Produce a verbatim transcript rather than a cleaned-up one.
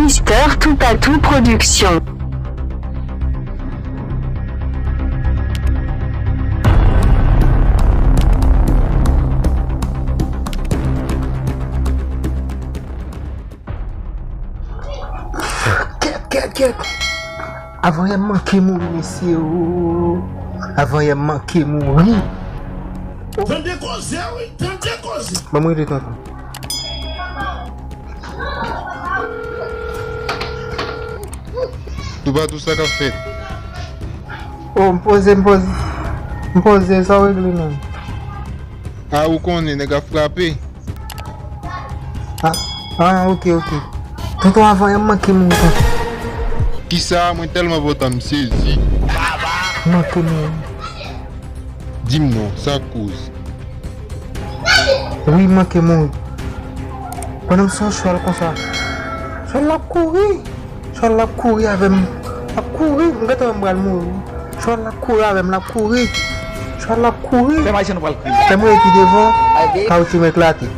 Mister Toupatou Production. Kèt, kèt, kèt. Avan yè m manke mouri, mesye, o. Avan yè m manke mouri. Tande koze, wi, tande koze. Ban mwen rele tonton. Toupatou, sa k ap fèt? O, m poze, m poze. M poze, sa w regle menm? A, ou konnen, nèg ap frape. A, a, ok, ok. Tonton, avan yè m manke mouri, tonton. Kisa? Mwen tèlman pòtan, m sezi. Manke mouri. Di m non, sa k koz? Wi, m manke mouri. Pandan m sou yon chwal konsa. Chwal la ap kouri. Chwal la ap kouri avè m. L ap kouri, m gentan wè m pral mouri. Chwal la ap kouri avè m, l ap kouri. Chwal la ap kouri. Fè m wè pi devan, kawoutchou m eklate.